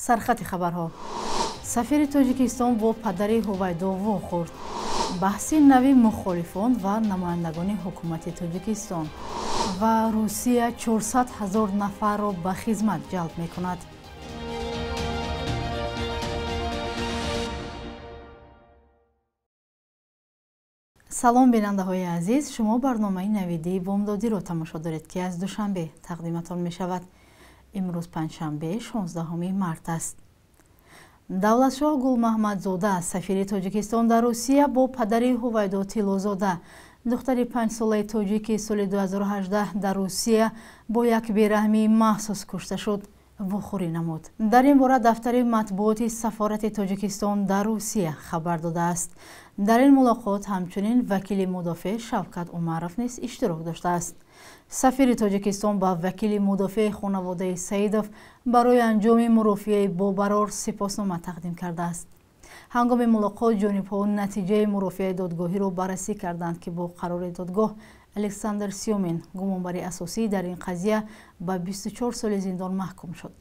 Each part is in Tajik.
Сархати хабарҳо. Сафири Тоҷикистон бо падари Ҳувайдо вохӯрд. Баҳси нави мухолифон ва намояндагони ҳукумати Тоҷикистон. Ва Русия 400 ҳазор нафарро ба хизмат ҷалб мекунад. Салом, бинандаҳои азиз, шумо барномаи навидии бомдодиро тамошо доред, ки аз Душанбе тақдиматон мешавад. Имрӯз панҷшанбе, 16 март аст. Давлатшоҳ Гулмаҳмадзода, сафири Тоҷикистон дар Русия, бо падари Ҳувайдо Тиллозода, духтари панҷсолаи тоҷики соли 2018 дар Русия бо як бераҳмии махсус кушта шуд, вохӯрӣ намуд. Дар ин бора дафтари матбуоти сафорати Тоҷикистон дар Русия хабар додааст. Дар ин мулоқот ҳамчунин вакили мудофеъ Шавкат Умаров низ иштирок доштааст. Сафири Тоҷикистон ба вакили мудофеи хонаводаи Саидов барои анҷоми мурофиаи бобарор сипоснома тақдим кардааст. Ҳангоми мулоқот ҷонибҳо натиҷаи мурофиаи додгоҳиро баррасӣ карданд, ки бо қарори додгоҳ Александр Сёмин, гумонбари асосӣ дар ин қазия, ба 24 соли зиндон маҳкум шуд.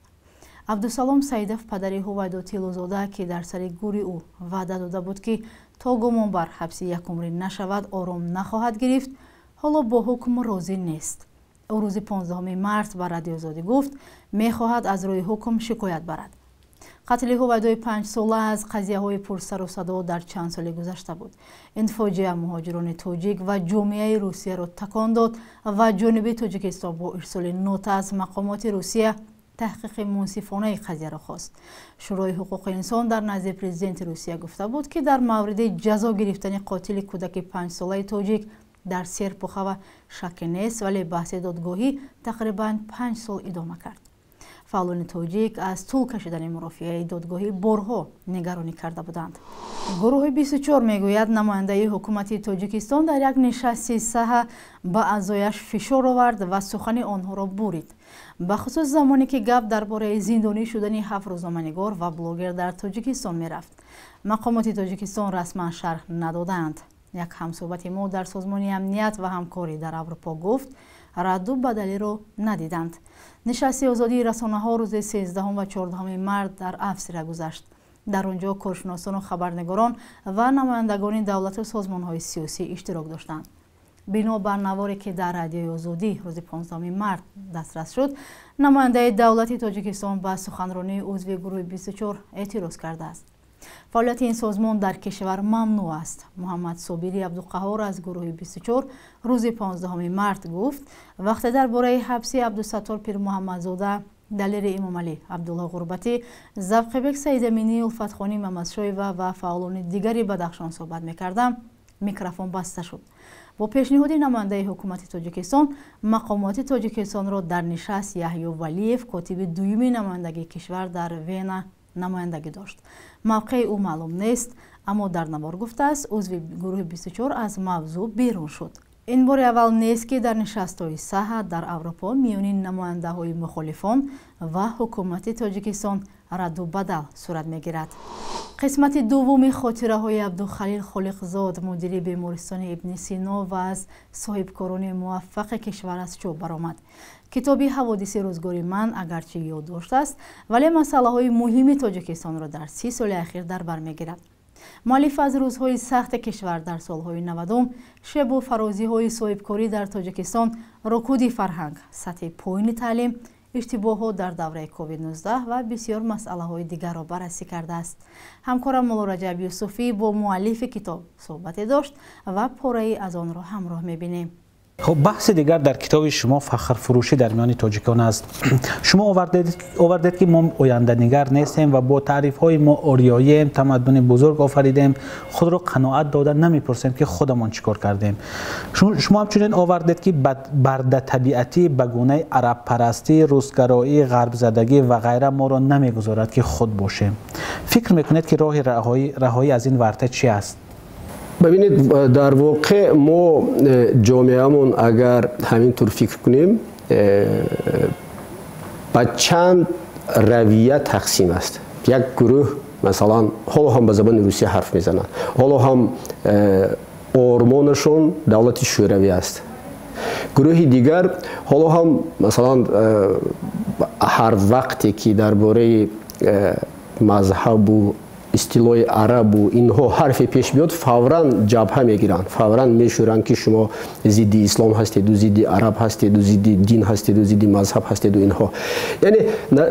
Абдусалом Саидов, падари Ҳувайдо Тиллозода, ки дар сари гури ӯ ваъда дода буд, ки то гумонбар ҳабси якумрӣ нашавад, ором нахоҳад гирифт, ҳоло бо ҳукм розӣ нест. Ӯ рӯзи 15 март ба Радиоозодӣ гуфт, мехоҳад аз рӯи ҳукм шикоят барад. Қатли Ҳувайдои панҷсола аз қазияҳои пурсару садо дар чанд соли гузашта буд. Ин фоҷиа муҳоҷирони тоҷик ва ҷомеаи Русияро такон дод ва ҷониби Тоҷикистон бо ирсоли нота аз мақомоти Русия таҳқиқи мунсифонаи қазияро хост. Шӯрои ҳуқуқи инсон дар назди президенти Русия гуфта буд, ки дар мавриди ҷазо гирифтани қотили кӯдаки панҷсолаи тоҷик дар Серпухова шакке нест, вале баҳси додгоҳӣ тақрибан 5 сол идома кард. Фаъолони тоҷик аз тӯл кашидани мурофиаи додгоҳӣ борҳо нигаронӣ карда буданд. Гурӯҳи 24 мегӯяд, намояндаи ҳукумати Тоҷикистон дар як нишасти саҳа ба аъзояш фишор овард ва сухани онҳоро бурид. Бахусус замоне ки гап дар бораи зиндонӣ шудани 7 рӯзноманигор ва блогер дар Тоҷикистон мерафт. Мақомоти Тоҷикистон расман шарҳ надодаанд. Як ҳамсӯҳбати мо дар Созмони амният ва ҳамкорӣ дар Аврупо гуфт, радду бадалиро надиданд. Нишасти озодии расонаҳо рӯзи 13 ва 14 март дар Австрия гузашт. Дар он ҷо коршиносону хабарнигорон ва намояндагони давлату созмонҳои сиёсӣ иштирок доштанд. Бино бар наворе, ки дар Радиои Озодӣ рӯзи 15 март дастрас шуд, намояндаи давлати Тоҷикистон ба суханронии узви гурӯҳи 24 эътироз кардааст. Фаъолияти ин созмон дар кишвар мамнӯъ аст. Муҳаммад Собири Абдуқаҳор аз гурӯҳи 24 рӯзи 15 март гуфт, вақте дар бораи ҳабси Абдусаттор Пирмуҳаммадзода, Далери Имомалӣ, Абдулло Ғурбатӣ, Завқибек Саидаминӣ, Улфатхонӣ Мамадшоева ва фаъолони дигари Бадахшон суҳбат мекардам, микрофон баста шуд. Бо пешниҳоди намояндаи ҳукумати Тоҷикистон, мақомоти Тоҷикистонро дар нишаст Яҳё Валиев, котиби дуюми намояндагии кишвар дар Вена, намояндагӣ дошт. Мавқеи ӯ маълум нест, аммо дар навор гуфтааст, узви гурӯҳи 24 аз мавзӯъ берун шуд. Ин бори аввал нест, ки дар нишастҳои саҳа дар Аврупо миёни намояндаҳои мухолифон ва ҳукумати Тоҷикистон радду бадал сурат мегирад. Қисмати дуввуми хотираҳои Абдухалил Холиқзод, мудири бемористони Ибни Сино ва аз соҳибкорони муваффақи кишвар, аз чоп баромад. Китоби ҳаводиси рӯзгори ман агарчи ёддошт аст, вале масъалаҳои муҳими Тоҷикистонро дар 30 соли ахир дар бар мегирад. Муаллиф аз рӯзҳои сахти кишвар дар солҳои 90, шебу фарозиҳои соҳибкорӣ дар Тоҷикистон, рукуди фарҳанг, сатҳи поини таълим, иштибоҳот дар давраи COVID-19 ва бисёр масъалаҳои дигарро баррасӣ кардааст. Ҳамкорам Муллораҷаб Юсуфӣ бо муаллифи китоб суҳбате дошт ва пораи аз онро ҳамроҳ мебинем. Хуб, баҳси дигар дар китоби шумо фахрфурӯшӣ дар миёни тоҷикон аст. Шумо овардед, ки мо оянданигар нестем ва бо таърифҳои мо ориёием, тамаддуни бузург офаридем, худро қаноат дода намепурсем, ки худамон чӣ кор кардем. Шумо ҳамчунин овардед, ки бардатабиатӣ ба гунаи арабпарастӣ, русгароӣ, ғарбзадагӣ ва ғайра моро намегузорад, ки худ бошем. Фикр мекунед, ки роҳи раҳоӣ аз ин варта чӣ аст? Бибинед, дар воқеъ мо ҷомеамон, агар ҳамин тур фикр кунем, ба чанд равия тақсим аст. Як гурӯҳ, масалан, ҳоло ҳам ба забони русия ҳарф мезананд, ҳоло ҳам ормонашон давлати шӯравӣ аст. Гурӯҳи дигар ҳоло ҳам, масалан, ҳар вақте ки дар бораи мазҳабу истилои арабу инҳо ҳарфе пеш биёд, фавран ҷабҳа мегиранд, фавран мешӯранд, ки шумо зидди ислом ҳастеду, зидди араб ҳастеду, зидди дин ҳастеду, зидди мазҳаб ҳастеду инҳо. Яъне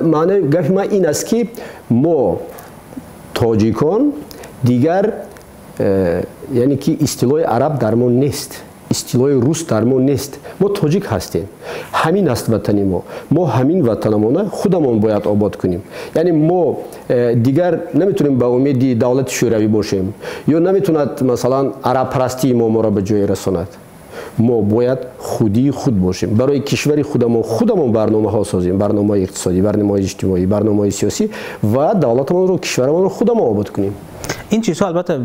маънои гапи ман ин аст, ки мо тоҷикон дигар, яъне ки истилои араб дар мо нест, истилои рус дар мо нест. Мо тоҷик ҳастем, ҳамин аст ватани мо. Мо ҳамин ватанамона худамон бояд обод кунем. Яъне мо дигар наметавонем ба умеди давлати шӯравӣ бошем, ё наметавонад масалан арабпарастии мо моро ба ҷое расонад. Мо бояд худии худ бошем, барои кишвари худамон худамон барномаҳо созем, барномаҳои иқтисодӣ, барномаҳои иҷтимоӣ, барномаҳои сиёсӣ, ва давлатамонро, кишварамонро худамон обод кунем. Ин чизҳо албатта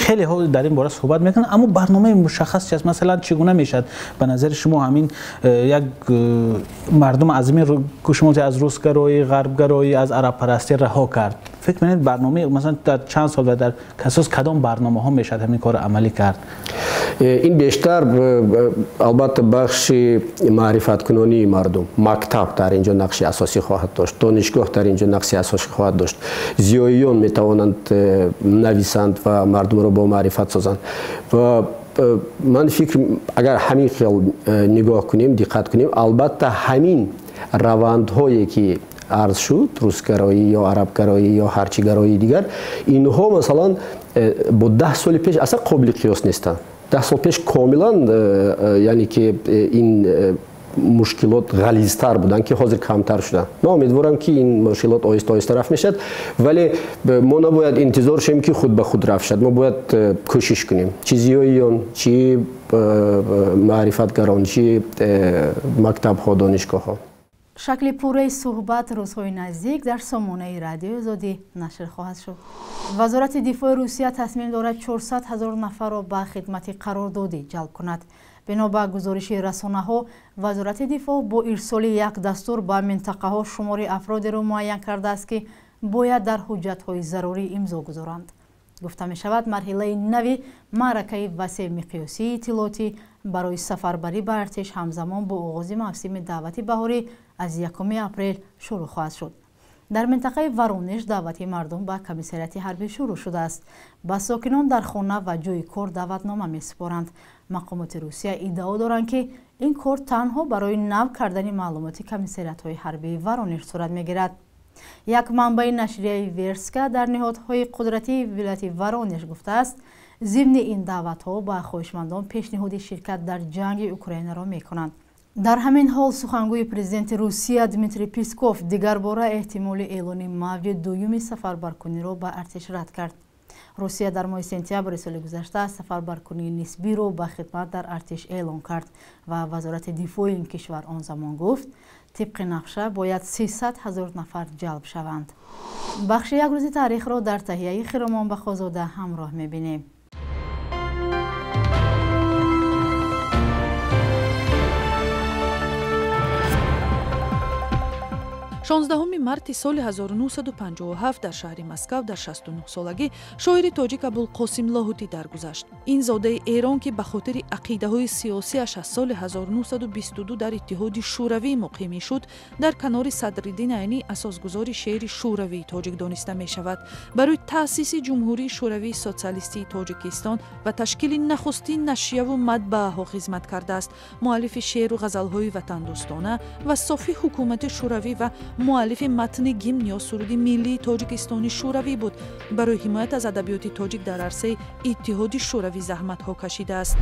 хелеҳо дар ин бора суҳбат мекунанд, аммо барномаи мушаххас чист? Масалан, чӣ гуна мешавад ба назари шумо ҳамин як мардум аз ин шумо аз русгароӣ, ғарбгароӣ, аз арабпарастӣ раҳо кард? Фикр мекунед барномаи масалан дар чанд сол ва дар асос кадом барномаҳо мешавад ҳамин корро амалӣ кард? Ин бештар албатта бахши маърифаткунонии мардум, мактаб дар инҷо нақши асосӣ хоҳад дошт, донишгоҳ дар инҷо нақши асосӣ хоҳад дошт, зиёиён метавонанд нависанд ва мардумро бо маърифат созанд. Ва ман фикр, агар ҳамин хел нигоҳ кунем, диққат кунем, албатта ҳамин равандҳое ки арз шуд, русгароӣ ё арабгароӣ ё ҳарчигароии дигар, инҳо масалан бо 10 соли пеш аслан қобили қиёс нестанд. 10 сол пеш комилан, яъне ки ин мушкилот ғализтар буданд, ки ҳозир камтар шуданд. Ман умедворам, ки ин мушкилот оҳиста оҳиста рафт мешавад, вале мо набояд интизор шавем, ки худ ба худ рафт шавад. Мо бояд кӯшиш кунем, чӣ зиёиён, чӣ маърифатгарон, чӣ мактабҳо, донишгоҳҳо. Шакли пурраи суҳбат рӯзҳои наздик дар сомонаи Радиои Озодӣ нашр хоҳад шуд. Вазорати дифои Русия тасмим дорад 400 ҳазор нафарро ба хидмати қарордодӣ ҷалб кунад. Бино ба гузориши расонаҳо, Вазорати дифоъ бо ирсоли як дастур ба минтақаҳо шумори афродеро муайян кардааст, ки бояд дар ҳуҷҷатҳои зарурӣ имзо гузоранд. Гуфта мешавад, марҳилаи нави маъракаи васеъмиқёсии иттилоотӣ барои сафарбарӣ ба артиш ҳамзамон бо оғози мавсими даъвати баҳорӣ аз 1 апрел шурӯъ хоҳад шуд. Дар минтақаи Воронеж даъвати мардум ба комиссариати ҳарбӣ шурӯъ шудааст. Ба сокинон дар хона ва ҷойи кор даъватнома месупоранд. Мақомоти Русия иддао доранд, ки ин кор танҳо барои нав кардани маълумоти комиссариатҳои ҳарбии Воронеж сурат мегирад. Як манбаи нашрияи Верска дар ниҳодҳои қудратии вилояти Воронеж гуфтааст, зимни ин даъватҳо ба хоҳишмандон пешниҳоди ширкат дар ҷанги Украинаро мекунанд. Дар ҳамин ҳол сухангӯи президенти Русия Дмитрий Песков дигарбора эҳтимоли эълони мавҷи дуюми сафарбаркуниро ба артиш рад кард. Русия дар моҳи сентябри соли гузашта сафарбаркунии нисбиро ба хидмат дар артиш эълон кард ва Вазорати дифои ин кишвар он замон гуфт, тибқи нақша бояд 300 ҳазор нафар ҷалб шаванд. Бахши як рӯзи таърихро дар таҳияи Хиромон Бахозода ҳамроҳ мебинем. 16 марти соли 1957 дар шаҳри Москав дар 69 солагӣ шоири тоҷик Абулқосим Лоҳутӣ даргузашт. Ин зодаи Эрон, ки ба хотири ақидаҳои сиёсиаш аз соли 1922 дар Иттиҳоди Шӯравӣ муқимӣ шуд, дар канори Садриддин Айнӣ асосгузори шеъри шӯравии тоҷик дониста мешавад. Барои таъсиси Ҷумҳурии Шӯравии Социалистии Тоҷикистон ва ташкили нахустин нашрияву матбааҳо хизмат кардааст. Муаллифи шеъру ғазалҳои ватандӯстона ва софи ҳукумати шӯравӣ ва муаллифи матни гимн ё суруди миллии Тоҷикистони шӯравӣ буд. Барои ҳимоят аз адабиёти тоҷик дар арсаи Иттиҳоди Шӯравӣ заҳматҳо кашидааст.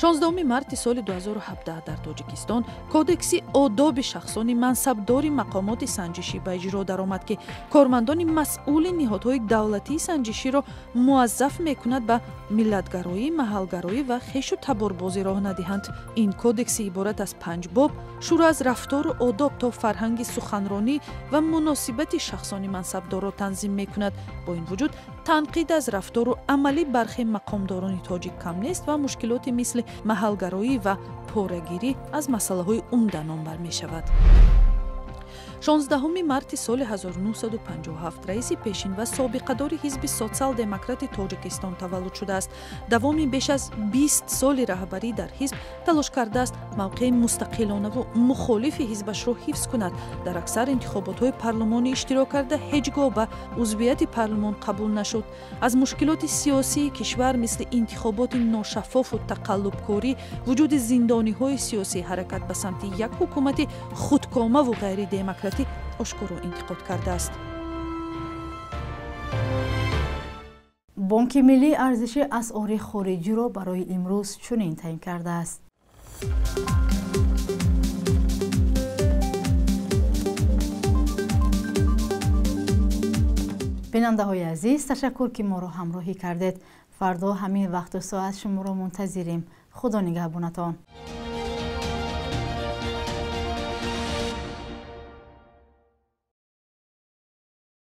16 марти соли 2017 дар Тоҷикистон Кодекси одоби шахсони мансабдори мақомоти санҷишӣ ба иҷро даромад, ки кормандони масъули ниҳодҳои давлатии санҷиширо муаззаф мекунад ба миллатгароӣ, маҳалгароӣ ва хешу таборбозӣ роҳ надиҳанд. Ин кодекси иборат аз 5 боб шурӯъ аз рафтору одоб то фарҳанги суханронӣ ва муносибати шахсони мансабдорро танзим мекунад. Бо ин вуҷуд танқид аз рафтору амали бархе мақомдорони тоҷик кам нест ва мушкилоти мисли маҳалгароӣ ва порагирӣ аз масъалаҳои умда номбар мешавад. 16 марти соли 1957 раиси пешин ва собиқадори ҳизби Социал-демократи Тоҷикистон таваллуд шудааст. Давоми беш аз 20 соли раҳбарӣ дар ҳизб талош кардааст мавқеи мустақилонаву мухолифи ҳизбашро ҳифз кунад. Дар аксар интихоботҳои парлумонӣ иштирок карда, ҳеҷ гоҳ ба узвияти парлумон қабул нашуд. Аз мушкилоти сиёсии кишвар мисли интихоботи ношаффофу тақаллубкорӣ, вуҷуди зиндониҳои сиёсӣ, ҳаракат ба самти як ҳукумати худкомаву ғайридемократӣ ошкоро интиқод кардааст. Бонки миллӣ арзиши асъори хориҷиро барои имрӯз чунин таъин кардааст. Бинандаҳои азиз, ташаккур, ки моро ҳамроҳӣ кардед. Фардо ҳамин вақту соат шуморо мунтазирем. Худо нигаҳбонатон.